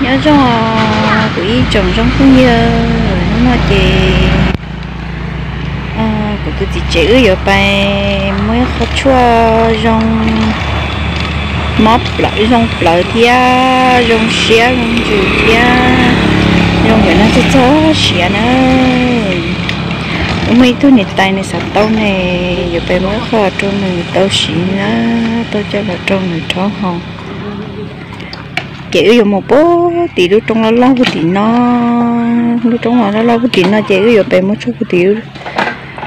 Nyob zoo kuv ib tsoom zoo phooj ywg, hnub no ces kuv tus txiv tsev wb yuav pais muab ib qho tshuaj zoo mob plawv, zoo plawv thiab zoo siab zoo ntsws thiab zoo yuav noj txog txog siav na. Wb muaj ib tug niam tais nws xav tau ne, yuav pais muab ib qho rau nws tau siv na, tau coj los rau nws rhaub haus. Ces wb yuav mus puag tim lub roob loj loj puag tim no, lub roob loj loj puag tim no ces wb yuav pais muab tshuaj puag tim,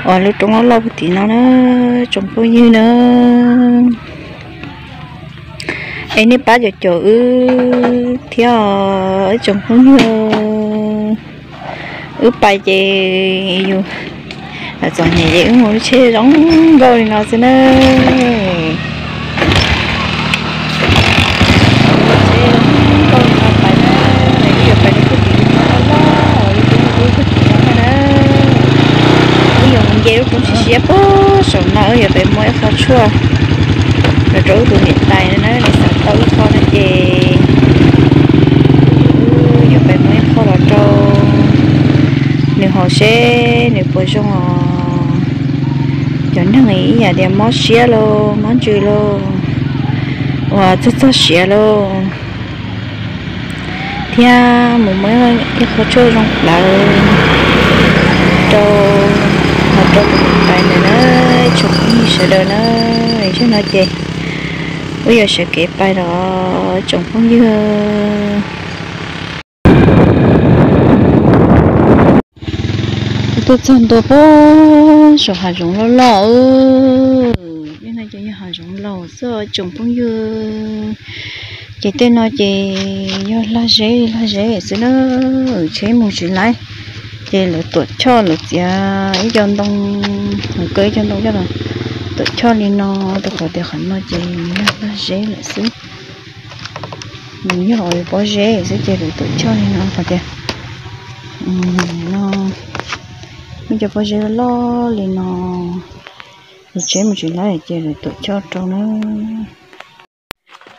uas lub roob loj loj puag tim no na, tsoom phooj ywg na. Es nej pab caum caum wb thiab os ib tsoom phooj ywg. Wb pais ces yus txom nyem ces wb mus lub tsheb zoo nkauj li no xwb na. Tsheb zoo nkauj li no pais na, wb yuav pais rau puag tim lub roob loj loj, lub roob loj loj na. Wb yuav mus nce lub roob siab siab puag saum no, wb yuav pais muab ib qho tshuaj los rau wb tus niam tais na, nws xav tau ib qho no ces wb yuav pais muab ib qho los rau nws haus seb nws puas zoo os. Cov neeg ib yam tias mob siab lauj, mob ntsws lauj, uas txog txog siav lauj, thiab mus muab ib qho tshuaj zoo plawv rau, los rau tus niam tais ntawd na, tsoom phooj ywg sawv daws na. Zaum no ces wb yuav sawv kev pais los tsoom phooj ywg. Wb tuaj txog ntua puag saum hav zoov loj loj, tej no ces yog hav zoov laus xwb tsoom phooj ywg. Ces tej no ces yog lag zeb lag zeb xwb na, tsheb mus tsis laib. Ces lawv tuam choj lawv txiav ib co ntoo, lawv kaw ib co ntoo coj los tuam choj li no, rau qhov tias qhov no ces yog lag zeb lawm xwb. Nws yog pob zeb xwb ces lawv tuam choj li no qhov tias no, muaj cov pob zeb loj li no, lawv tsheb mus tsis laib ces lawv tuam choj rau na.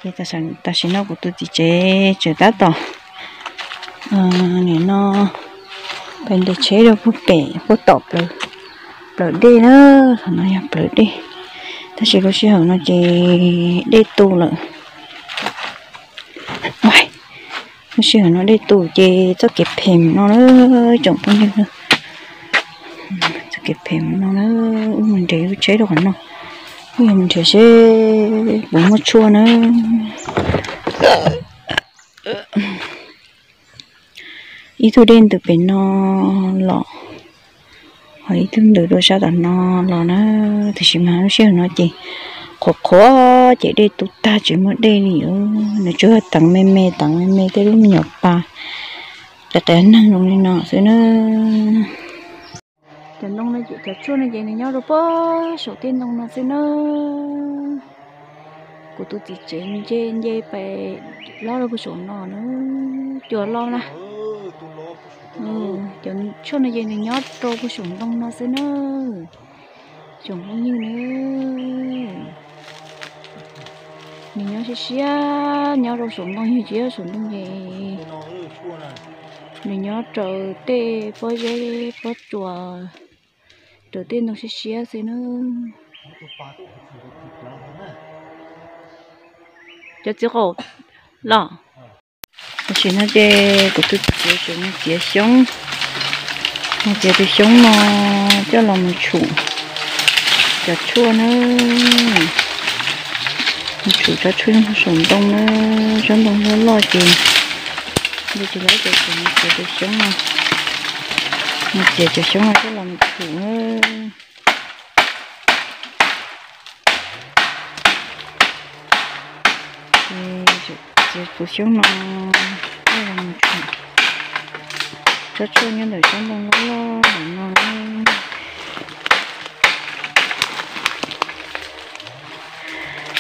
Ces tam sim no kuv tus txiv tsev tseem tab tom nim no pais ntes tsheb rau puag pem puag tom plawv dej na, qhov no yog plawv dej. Tab sis lub sij hawm no ces dej tu lawm. Lub sij hawm no dej tu ces txoj kev phem no na, tsoom phooj ywg, txoj kev phem no na. Wb mus nrhiav lub tsheb rau qhov no, wb yuav mus nrhiav seb puas muaj tshuaj na. Ib tug dej ntws pem no los, ho ib tug ntws rau sab tom no los na. Tiam sis mas lub sij hawm no ces qhuav qhuav ces dej tu tag tsis muaj dej li os. Nws tsuas yog teev me me teev me me tej lub me nyuam pas qias qias neeg zoo li no xwb na. Cov ntoo no, cov tshuaj no ces nws nyob rau puag saum tej ntoo no xwb na. Kuv tus txiv tsev nce nce pais lob rau puag saum no na, cua loj na. Cov tshuaj no ces nws nyob rau puag saum ntoo no xwb na, tsoom phooj ywg na. Nws nyob siab siab nyob rau saum ntoo, yog tsis nyob saum ntoo ces nws nyob raws tej pob zeb pob tsuas, raws tej ntoo siab siab xwb na. Cov txiv qaum los. Tam sim no ces kuv tus txiv tsev tseem mus txiav xyoob, mus txiav tus xyoob no coj los mus tshum cov tshuaj na. Mus tshum tsob tshuaj nyob saum ntoo na, tsob ntoo loj loj ces nce tsis laib ces kuv mus txiav tus xyoob no, mus txiav cov xyoob no coj los mus tshum na. Ces txiav tus xyoob no coj los mus tshum tsob tshuaj nyob ntawm tsob ntoo loj loj ntawm no.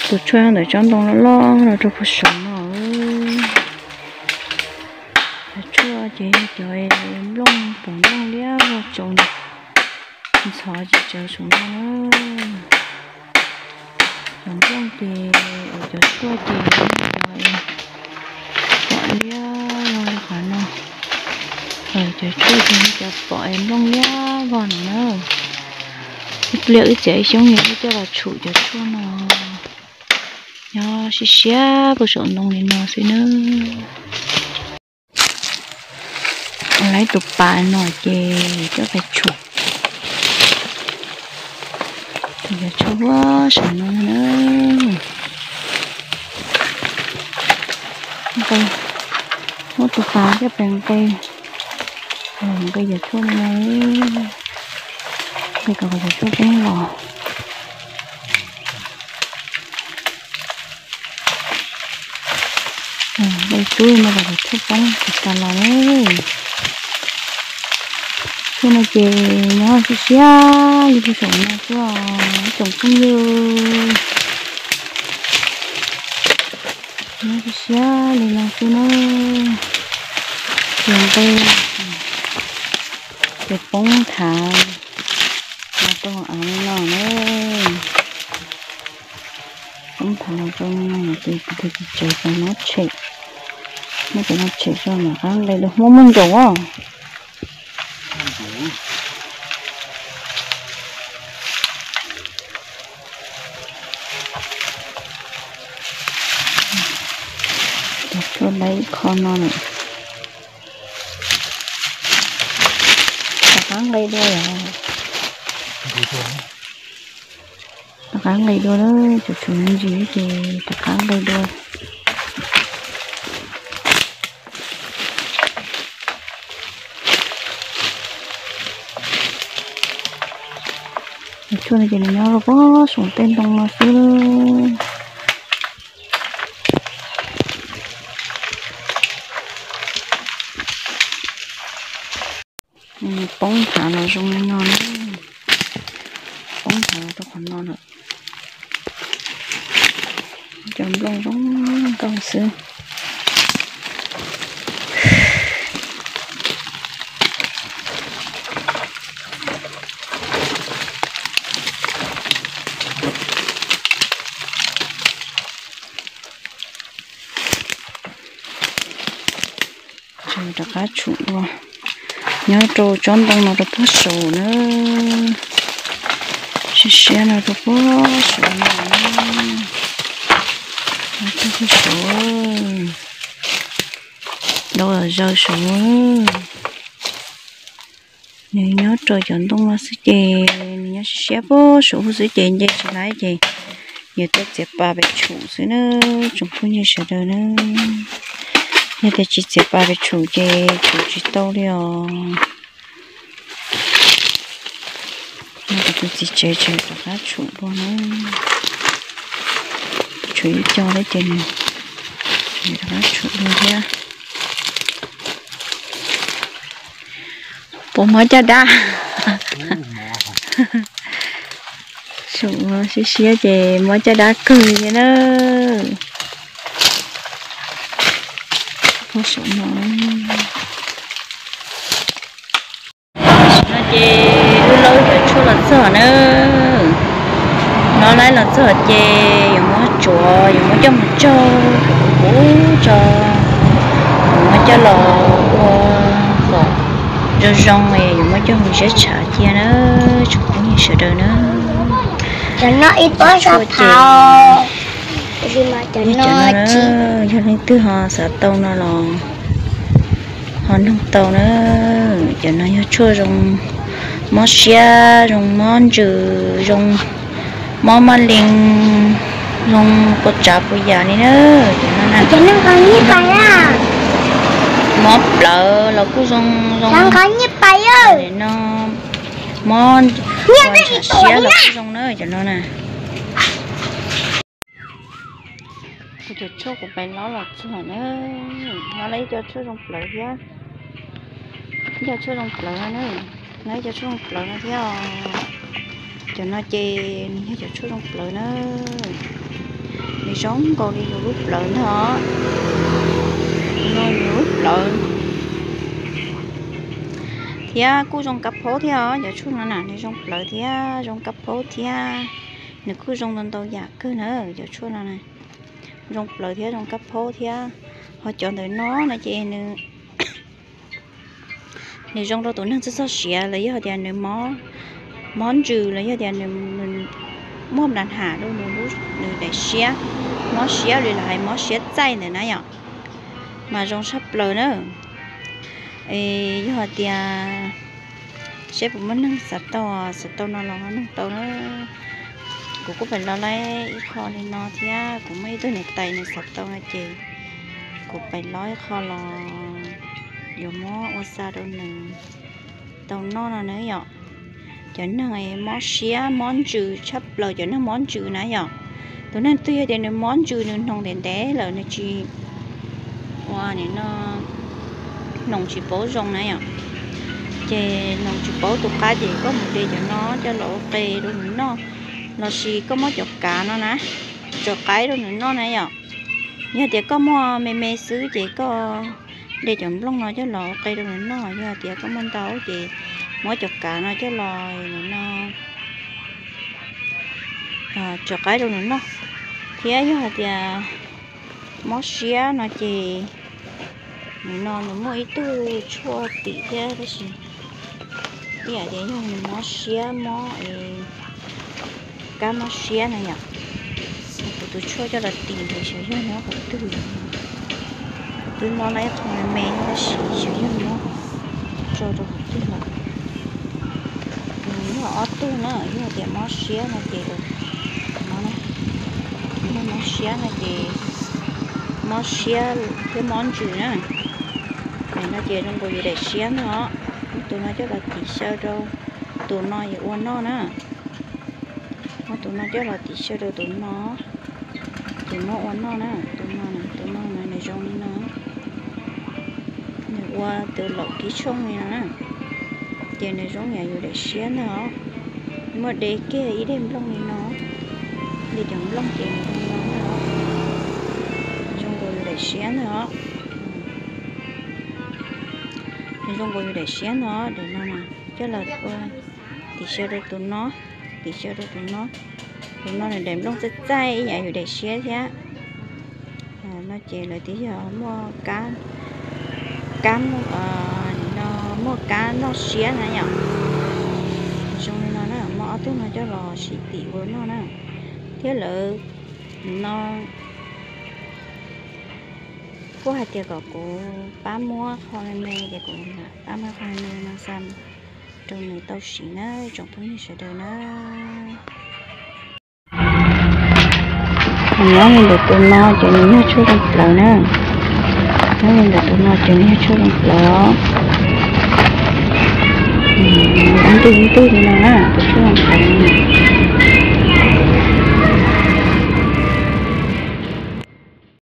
Tus tshuaj nyob ntawm tsob ntoo loj loj no rau puag saum no. Cov tshuaj ces yog cov nplooj, pom nplooj liab vog tsaus ntxhov ces tsaws saum no na. Cov nplooj ces, cov tshuaj ces yog cov pom liab Cov tshuaj cov pom es nplooj liab vog no na. Ib pliag wb txiav ib xyoob yog wb coj los tshum cov tshuaj no. Nyob siab siab puag saum ntoo li no xwb na. Lawv tus pas no ces coj pes tshum. Tus yog tshuaj huab saum no na. Nqe, muab tus pas coj pes nqe, nqe yog tshuaj no, nqe kom yog tshuaj poob los. Nqe tub no los tshuaj poob tas los. Tshuaj no ces nyob siab siab li puag saum no xwb os ib tsoom phooj ywg. Nyob siab siab li no xwb na. Ces nqe ces poob thav los rau av li no na. Poob thav los rau no ces kuv tus txiv tsev cov no tshem, muab cov no tshem tso mam rov qab nqe dua, muaj muaj ntsaum os. Cov tshuaj lawv ib qho no lawm. Rov qab nqe dua yom. Rov qab nqe dua na, tshuav tshuav me ntsis ces rov qab nqe dua. Cov tshuaj no ces nws nyob rau puag saum tej ntoo no xwb. Poob thav los zoo li no na. Poob thav los rau qhov no lawm. Cov nplooj zoo nkauj xwb. Rov qab tshum dua. Nyob rau tsob ntoo no rau puag saum na. Siab siab no rau puag saum no. Rau puag saum. Dau zaws saum. Nws nyob rau cov ntoo no xwb ces nws nyob siab siab puag saum xwb ces nce tsis laib ces yuav tau txiav pas pes tshum xwb na, tsoom phooj ywg sawv daws na. Yog tias tsis txiav pas pes tshum ces tshum tsis tau li os. Kuv tus txiv tsev tseem rov qab tshum dua na. Tshuav ib co thiab ces nws tseem rov qab tshum dua thiab. Puas mob caj dab? Saum no siab siab ces mob caj dab kawg li thiab na. Saum no, tam sim no ces wb laub cov tshuaj los txog na. No laib los txog ces yuav muab tsuav, yuav muab coj mus tsau kom kuv kuv tso, yuav muab coj los ua kom zoo zoo, yuav muab coj mus ziab tshav cia na, tsoom phooj ywg sawv daws na. Cov no ib pob tshuaj ces, cov no na, yog leej twg ho xav tau no los ho nug tau na. Cov no yog tshuaj zoo mob siab, zoo mob ntsws, zoo mob maj lees, zoo puas tsav puas yam li na. Cov no na, mob plawv los kuj zoo, zoo no, mob siab los kuj zoo na, cov no na. Kuv cov tshuaj kuv pais laub los txog na, no lawv ib co tshuaj zoo plawv thiab, ib co tshuaj zoo plawv no na, no ib co tshuaj zoo plawv no thiab os. Cov no ces nws yog cov tshuaj zoo plawv na, nws zoo nkaus li yus lub plawv ntag, no yus lub plawv thiab kuj zoo kab phaub thiab os. Cov tshuaj no na nws zoo plawv thiab zoo kab phaub thiab, nws kuj zoo ntau ntau yam kawg na. Cov tshuaj no na zoo plawv thiab zoo kab phaub thiab, ho cov ntawm no no ces nws Nws zoo rau tus neeg txog txog siav los yog tias nws mob ntsws los yog tias nws muaj nplas ham rau nws lub nws daim siab, mob siab li los hais mob siab txaij ntawd na yom, mas zoo tshaj plaws na. Yog tias seb puas muaj neeg xav tau, xav tau no los noog tau na. Kuv kuj pais los laib ib qho li no thiab kuv muaj ib tug niam tais nws xav tau no ces kuv pais los ib qho los yuav muab ua xa rau nws tau noj no na yom. Cov neeg mob siab mob ntsws tshaj plaws, cov neeg mob ntsws na yom. Tus neeg twg yog tias nws mob ntsws nws hnoos ntev ntev lawm nws tsis ua nim no hnoos tsis paub zoo na yom, ces hnoos tsis paub tus qab ces koj mus de cov no coj los ua qe rau nws noj, lossis koj muab cov kav no na tso qaib rau nws noj na yom. Yog tias koj muaj me me xwb ces koj de cov nplooj no coj los ua qe rau nws noj, yog tias koj muaj ntau ces muab cov kav no coj los nim no tso qaib rau nws noj. Thiab yog hais tias mob siab no ces nim no nws muaj ib tug tshuaj tim thiab tab sis ib yam tias yog nws mob siab mob kab mob siab na yom. Kuv tus tshuaj coj los tim ntawd xyov yog nyob qhov twg, twb mob lawm ib qho me me tab sis xyov yog nyob tso rau qhov twg lawm. Yog ob tug na, yog tias mob siab no ces, mob siab no ces mob siab thiab mob ntsws na. Daim no ces zoo nkaus yus daim siab ntag os. Muab tus no coj los tim xyaw rau tus no yuav ua noj na. Muab tus no coj los tim xyaw rau tus no, ces muab ua noj na. Tus no, tus no na nws zoo li no, nws ua tus laum kib tshooj li no na, ces nws zoo yam yus daim siab ntag os. Muab de kiag ib daim nplooj li no, de cov nplooj ces nws zoo li no ntag os. Zoo nkaus yus daim siab ntag os. Nws zoo nkaus yus daim siab ntag os. Daim no na, coj los ua tim xyaw rau tus no, tim xyaw rau tus no. Tus no nws daim nplooj txaij txaij ib yam yus daim siab thiab. No ces lawv twb yog muaj kab, kab, no muaj kab noj siab na yom. Zoo li no na, muab ob tug no coj los sim tim ua noj na. Thiab lawv no kuj hais tias kom kuv pab muab qho me me ces kuv lam pab muab qho me me no xa rau nws tau siv na tsoom phooj ywg sawv daws na. Nyob li ntawm tus no ces nws yog tshuaj zoo plaws na. Nyob li ntawm tus no ces nws yog tshuaj zoo plaws os. Ntij ntij li no na, tus tshuaj zoo plaws no.